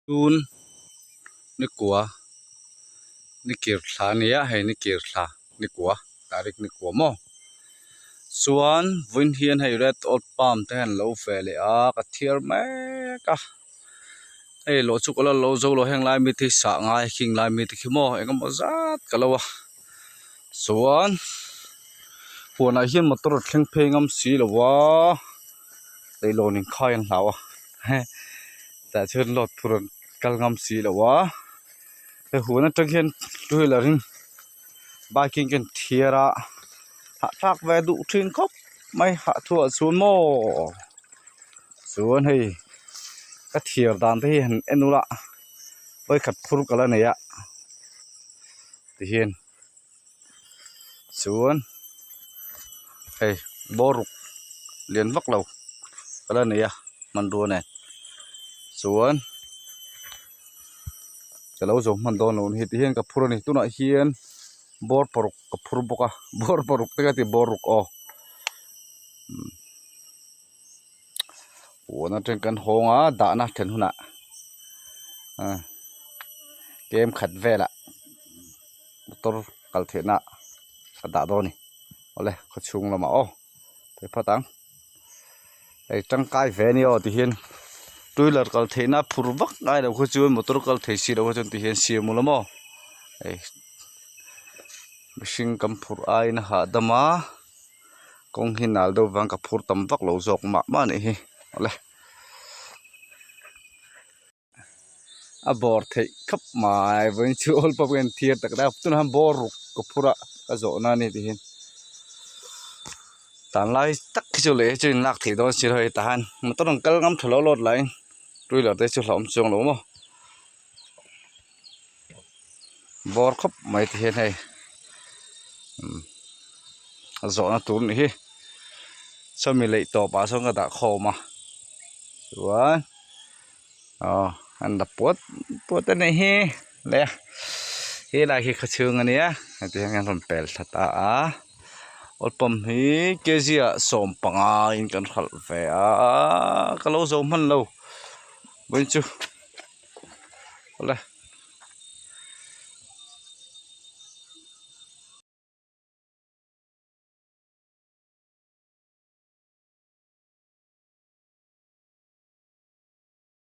Tun ni kua ni kir thla a nia hei ni kir thla ni kua tarik ni kua maw chuan vawiin hian hei red old palm te hian lo ve leh a ka thiar mek a hei lawh chu ka la lo zo lo heng lai mi te hi sah ngai khing lai mi te khi maw engemaw zat ka lo a chuan huanah hian motor a thleng phei ngam si lo a leihlawn in khai an hlau a tah chuan load phur an kal ngam si lo a he huan atang hian two wheeler in bike in kan thiar a hahthlak ve duh thin khawp mai hah thuah chuan maw chuan hei ka thiar dan te hi han en ula vawikhat phur ka la nei a tihian chuan hei bawr ruk lian vak lo ka la nei a hmanrua nen chuan ka lo zawm hman dawn lo a ni ti hian ka phur a ni tunah hian bawr paruk ka phur bawk a bawr paruk te ka ti bawr ruk aw huan atang kan hawng a dahna then hunah kem khat velah motor kal theihna a dah dawn a ni awle khaw chhung lamah aw phei phawt ang hei tangkai ve a ni aw tihian two wheeler kal theihna phur vak ngai lo kha chuan motor kal thei si lo kha chuan tihian siam ula maw hei mihring kan phurh aiin a hahdam a. Kawng hi nal deuh vang ka phur tam vak lo zawk mah mah anih hi awle a bawr theih khawp mai vawiin chu awl pawp hian thiar tak tak tunah hian bawr ruk ka phur a ka zawh na ani tihian tan lai tak hi chu leh hi chu in lak theih dawn si lo hei tah hian motor an kal ngam tha lo lawt laiin two wheeler te chu hlauhawm chuang lo maw bawr khawp mai te hian hei a zawhna tur nih hi sawmi leih tawp ah sawn ka dah khawm a chuan aw an la puat puat a nih hi le helai hi khaw chhung a nia heti hian an rawn pel thla ta a oil pump hi kg ah 15 in kan hralh ve a ka lo zo hman lo vawiin chu. Awle.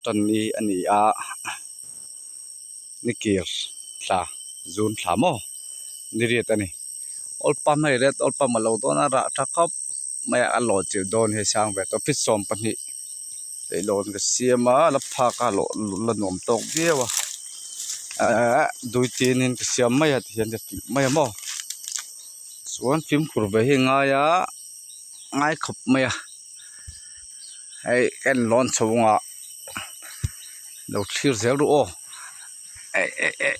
Tan ni a ni a ni kir thla zun thla maw ni riat a ni oil pump hei red oil pump a lo dawn a rah tha khawp mai a a lawh chilh dawn hi a sang ve tawh feet 20. Leihlawn ka siam a la phak a lawh la nuam tawk viau a ehh dui tin in ka siam mai a tihian ka kilh mai a maw chuan fimkhur ve hi a ngai a ngai khawp mai a hei ka en lawn chhungah lo thlir zel ru aw eh eh eh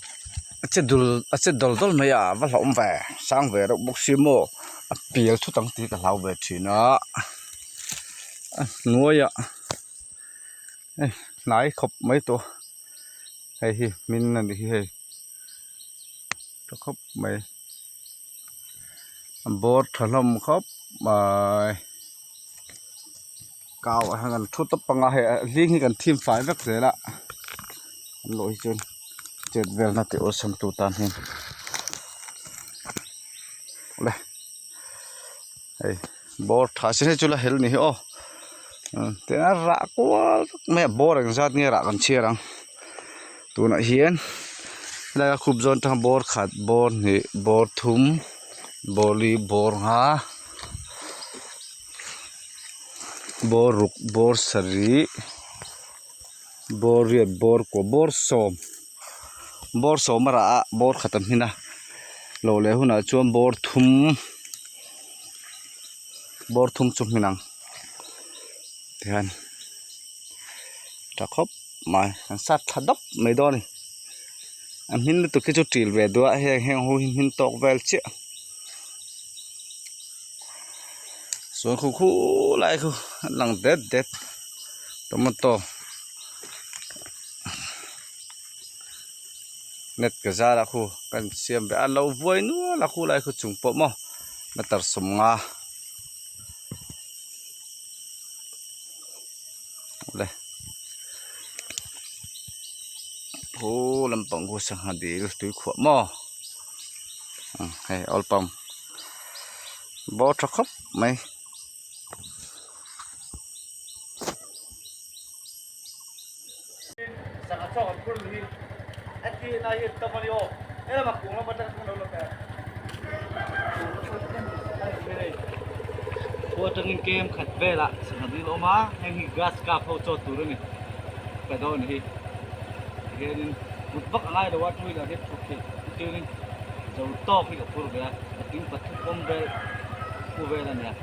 a che dul a che dawl dawl mai a va hlauhawm ve sang ve reuh bawk si maw a pial thut ang tih ka hlau ve thin a a hnuaiah hei hnai khawp mai tawh hei hi hmin a ni hi hei tha khawp mai a bawr tha hlawm khawp mai kau ah hian kan thu tawp ang a hei hling hi kan thim fai vek zel a an lawh hi chuan chet velna tih awlsam tu tan hian awle hei bawr tha sin hei chu la hel ni hi aw tin a rah kual vek mai a bawr engzat nge rah kan chhiar ang tunah hian helai a khup zawn atanga bawr khat bawr hnih bawr thum bawr li bawr nga bawr ruk bawr sarih bawr riat bawr kua bawr sawm bawr sawm a rah a bawr khat an hmin a lo leh hunah chuan bawr thum bawr thum chu hmin ang tihian tha khawp mai an sat thla dawp mai dawn a ni a hmin lutuk hi chu ṭil ve duh a heng heng ho hi hmin tawk vel chiah. Chuan khu khulai khu a lang det det tomato net ka zar a khu kan siam ve a lo vuai nual a khulai khu chung pawh maw meter 50 awle. Khu lampang khu sangha dil tui khuah maw hei oil pump bawr tha khawp mai. Sangha chaw kan phur hi a ti na hi tam a ni aw helam a kung lam atang chuan lo la pe khu atangin kem khat velah sangha dil a awm a heng hi grass carp ho chaw tur a ni ka dawn hi tihianin kut vak a ngai lo a two wheeler hi a thut theih chuanin zo tawk hi ka phur ve a patling pathum pawm vel pu vel a nia.